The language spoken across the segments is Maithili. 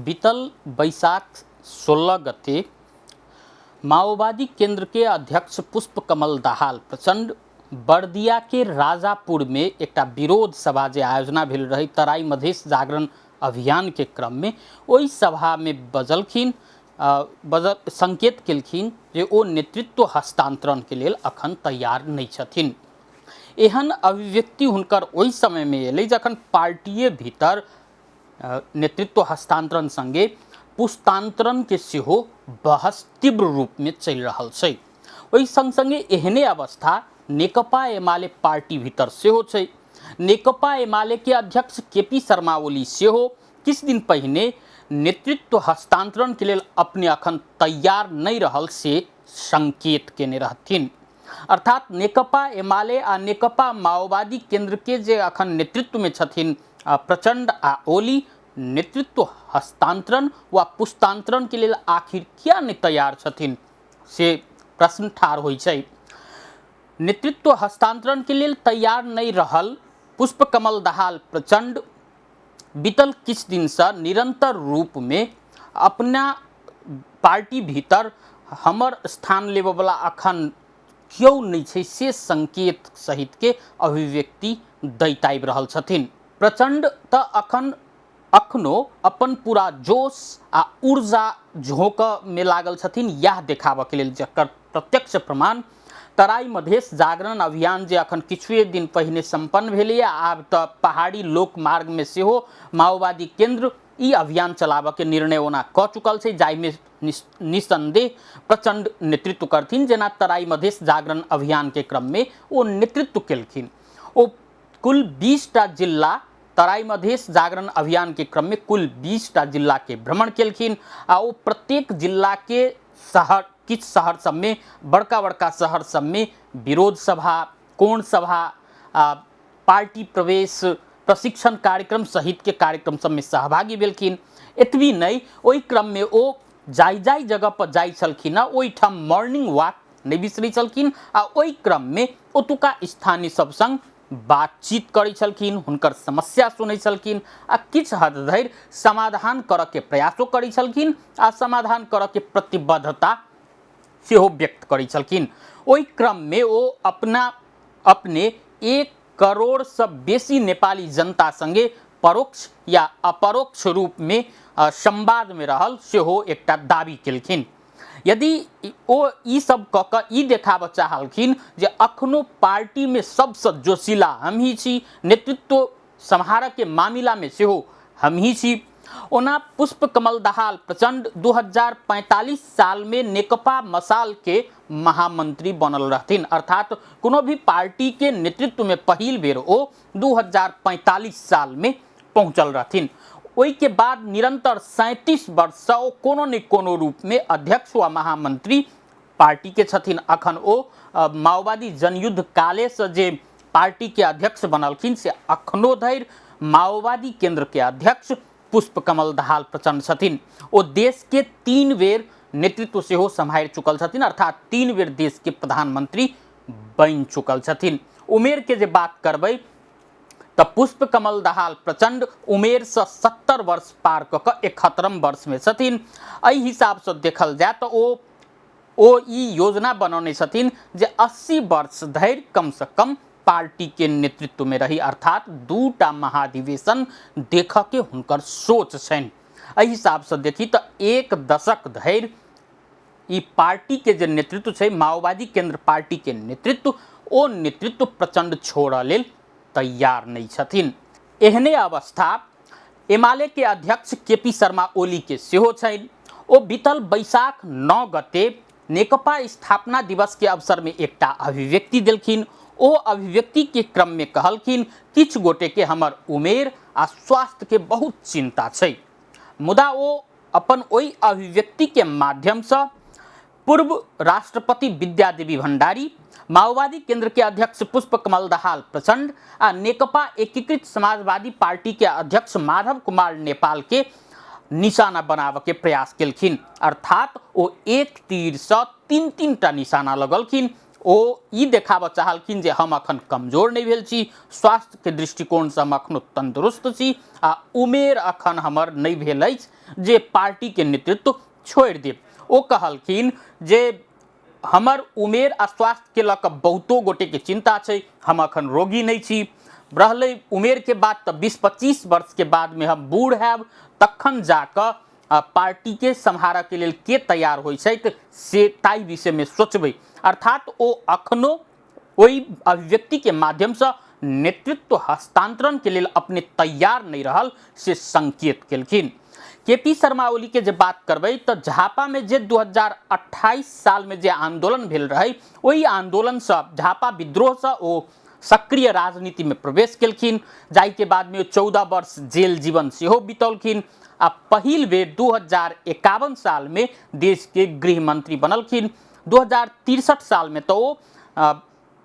बीतल बैसाख 16 गते माओवादी केंद्र के अध्यक्ष पुष्प कमल दाहाल प्रचंड बर्दिया के राजापुर में एकटा विरोध सभा जे आयोजना भेल रही तराई मधेश जागरण अभियान के क्रम में, ओहि सभा में बजलखिन, बजल संकेत केलखिन जे ओ नेतृत्व हस्तांतरण के लेल अखन तैयार नहीं छथिन। एहन अभिव्यक्ति हुनकर ओहि समय में एलै जखन पार्टीए भीतर नेतृत्व हस्तांतरण संगे पुस्तांतरण के सेहो बहस तीव्र रूप में चलि रहल छै। ओहि संग संगे एहने अवस्था नेकपा एमाले पार्टी भीतर सेहो छै। नेकपा एमाले के अध्यक्ष केपी शर्मा ओली सेहो किछु दिन पहिने नेतृत्व हस्तांतरण के लेल अपने अखन तैयार नहीं रहल से संकेत केने रहथिन। अर्थात नेकपा एमाले आ नेकपा माओवादी केंद्र के जे अखन नेतृत्व में छथिन प्रचंड आ ओली, नेतृत्व हस्तांतरण वा पुस्तांतरण के लेल आखिर किया नहीं तैयार छथिन से प्रश्न ठाढ़ होइ छै। नेतृत्व हस्तांतरण के लेल तैयार नहीं रहल पुष्प कमल दाहाल प्रचंड बीतल किछु दिनसँ निरंतर रूप में अपना पार्टी भीतर हमर स्थान लेबऽवला अखन केओ नहि छै से संकेत सहितके अभिव्यक्ति दैत आबि रहल छथिन। प्रचंड तऽ अखन अखनो अपन पूरा जोश आ ऊर्जा झोंकऽ में लागल छथिन, इएह देखाबऽके लेल, जकर प्रत्यक्ष प्रमाण तराई मधेश जागरण अभियान जे अखन किछुए दिन पहिने सम्पन्न भेलैए। आब तऽ पहाड़ी लोक मार्ग में सेहो माओवादी केंद्र ई अभियान चलाबऽके निर्णय ओना कऽ चुकल छै, जाहिमे निसंदेह प्रचंड नेतृत्व करथिन, जेना तराई मधेश जागरण अभियान के क्रम में ओ नेतृत्व केलखिन। ओ कुल 20टा जिला तराई मधेश जागरण अभियान के क्रम में कुल 20टा जिला के भ्रमण केलखिन आ ओ प्रत्येक जिला के शहर, किछु शहर सब में, बड़का बड़का शहर सब में विरोध सभा, कोण सभा, पार्टी प्रवेश, प्रशिक्षण कार्यक्रम सहित के कार्यक्रम सब में सहभागी भेलखिन। एतबी नहीं, ओहि क्रम में ओ जाहि जाहि जगह पर जाइ छलखिन हँ ओहिठाम मॉर्निंग वॉक नहीं बिसरै छलखिन आ ओहि क्रम में ओतुका स्थानीय सब संग बातचीत करै छलखिन, हुनकर समस्या सुनै छलखिन आ किछु हद धरि समाधान करऽ के प्रयासो करै छलखिन आ समाधान करऽ के प्रतिबद्धता सेहो व्यक्त करै छलखिन। ओहि क्रम में ओ अपना अपने 1 करोड़ से बेसी नेपाली जनता संगे परोक्ष या अपरोक्ष रूप में संवाद में रहल सेहो एकटा दावी केलखिन। यदि ओ ई सब कऽ कऽ ई देखाबऽ चाहलखिन जे अखनो पार्टी में सबसँ जोशीला हमही छी, नेतृत्व सम्हारऽ के मामिला में सेहो हमही छी। ओना पुष्प कमल दाहाल प्रचंड 2045 साल में नेकपा मसाल के महामंत्री बनल रहथिन, अर्थात कोनो भी पार्टी के नेतृत्व में पहिल बेर ओ 2045 साल में पहुंचल रहथिन। ओहि के बाद निरंतर 37 वर्ष से ओ कोनो ने कोनो रूप में अध्यक्ष वा महामंत्री पार्टी के छथिन। अखन ओ माओवादी जनयुद्ध काले से जे पार्टी के अध्यक्ष बनलखिन से अखनो धरि माओवादी केंद्र के अध्यक्ष पुष्प कमल दाहाल प्रचंड छथिन। ओ देश के 3 बेर नेतृत्व सेहो सम्हारि चुकल छथिन, अर्थात 3 बेर देश के प्रधानमंत्री बनि चुकल छथिन। उमेर के जे बात करबै तऽ पुष्प कमल दाहाल प्रचंड उमेर से 70 वर्ष पार कऽ कऽ 71 वर्ष में छथिन। एहि हिसाब से देखल जाय तऽ ओ ई योजना बनौने छथिन जे 80 वर्ष धरि कम से कम पार्टी के नेतृत्व में रही, अर्थात 2टा महाधिवेशन देखऽ के हुनकर सोच छनि। एहि हिसाब से देखी तऽ 1 दशक धरि ई पार्टी के जे नेतृत्व छै, माओवादी केंद्र पार्टी के नेतृत्व, ओ नेतृत्व प्रचंड छोड़ऽ लेल तैयार नहीं छथिन। एहने अवस्था एमाले के अध्यक्ष केपी शर्मा ओली के सेहो छनि। ओ बीतल बैसाख 9 गते नेकपा स्थापना दिवस के अवसर में एकटा अभिव्यक्ति देलखिन। ओ अभिव्यक्ति के क्रम में कहलखिन, किछु गोटे के हमर उमेर आ स्वास्थ्य के बहुत चिंता छै। मुदा ओ अपन ओहि अभिव्यक्ति के माध्यम से पूर्व राष्ट्रपति विद्या देवी भंडारी, माओवादी केंद्र के अध्यक्ष पुष्प कमल दाहाल प्रचंड आ नेकपा एकीकृत समाजवादी पार्टी के अध्यक्ष माधव कुमार नेपाल के निशाना बनाबऽ के प्रयास केलखिन। अर्थात ओ एक तीर से 3-3 टा निशाना लगलखिन। ओ ई देखाबऽ चाहलखिन जे हम अखन कमजोर नहि भेल छी, स्वास्थ्यके दृष्टिकोणसँ हम अखनो तंदुरुस्त छी आ उमेर अखन हमर नहि भेल अछि जे पार्टीके नेतृत्व छोड़ि देब। ओ कहलखिन जे हमर उमेर आ स्वास्थ्यके लऽ कऽ बहुतो गोटेके चिन्ता छै, हम अखन रोगी नहि छी। रहलै उमेरके बात तऽ 20-25 वर्षके बादमे हम बूढ़ हैब, तखन जाकऽ पार्टीके सम्हारऽके लेल के तैयार होइ छथि से ताहि विषयमे सोचबै। अर्थात ओ अखनो ओहि अभिव्यक्तिके माध्यमसँ नेतृत्व हस्तांतरणके लेल अपने तैयार नहि रहल से संकेत केलखिन। के पी शर्मा ओली के जे बात करबै तऽ झापा में जे 2028 साल में जे आंदोलन भेल रहै, ओहि आंदोलनसँ झापा विद्रोहसँ ओ सक्रिय राजनीति में प्रवेश केलखिन, जाहिके बादमे ओ 14 वर्ष जेल जीवन सेहो बितौलखिन आ पहिल बेर 2051 साल में देश के गृह मंत्री बनलखिन। 2063 साल में तो ओ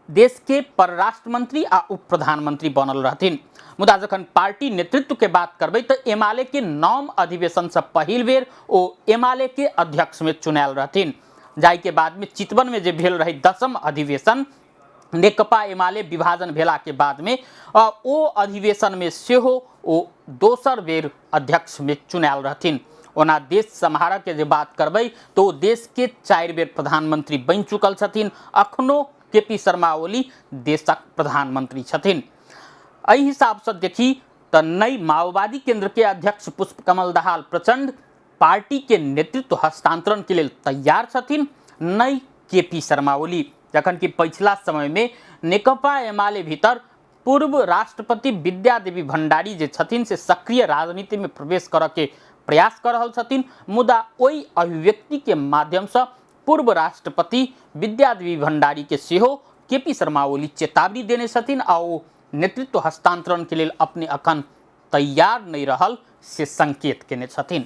देश के परराष्ट्र मंत्री आ उप प्रधानमंत्री बनल रहथिन। मुदा जखन पार्टी नेतृत्व के बात करबै तऽ एमाले के नवम अधिवेशन से पहिल बेर ओ एमाले के अध्यक्ष में चुनायल रहथिन, जाहि के बाद में चितवन में जे भेल रहे 10म अधिवेशन, नेकपा एमाले विभाजन भेला के बाद में ओ अधिवेशन में सेहो ओ दोसर बेर अध्यक्ष में चुनायल रहथिन। ओना देश सम्हारऽ के जे बात करबै तऽ ओ देश के 4 बेर प्रधानमंत्री बनि चुकल छथिन। अखनो के पी शर्मा ओली देशक प्रधानमंत्री छथिन। एहि हिसाबसँ देखी तऽ नई माओवादी केंद्र के अध्यक्ष पुष्प कमल दाहाल प्रचंड पार्टी के नेतृत्व हस्तांतरण के लेल तैयार छथिन, नई के पी शर्मा ओली। जखन कि पछिला समय में नेकपा एमाले भीतर पूर्व राष्ट्रपति विद्या देवी भंडारी जे छथिन से सक्रिय राजनीति में प्रवेश करऽ के प्रयास कर रहल छथिन, मुदा ओहि अभिव्यक्ति के माध्यमसँ पूर्व राष्ट्रपति विद्या देवी भंडारी के सेहो के पी शर्मा ओली चेतावनी देने छथिन आ ओ नेतृत्व हस्तांतरण के लेल अपने अखन तैयार नहीं रहल से संकेत केने छथिन।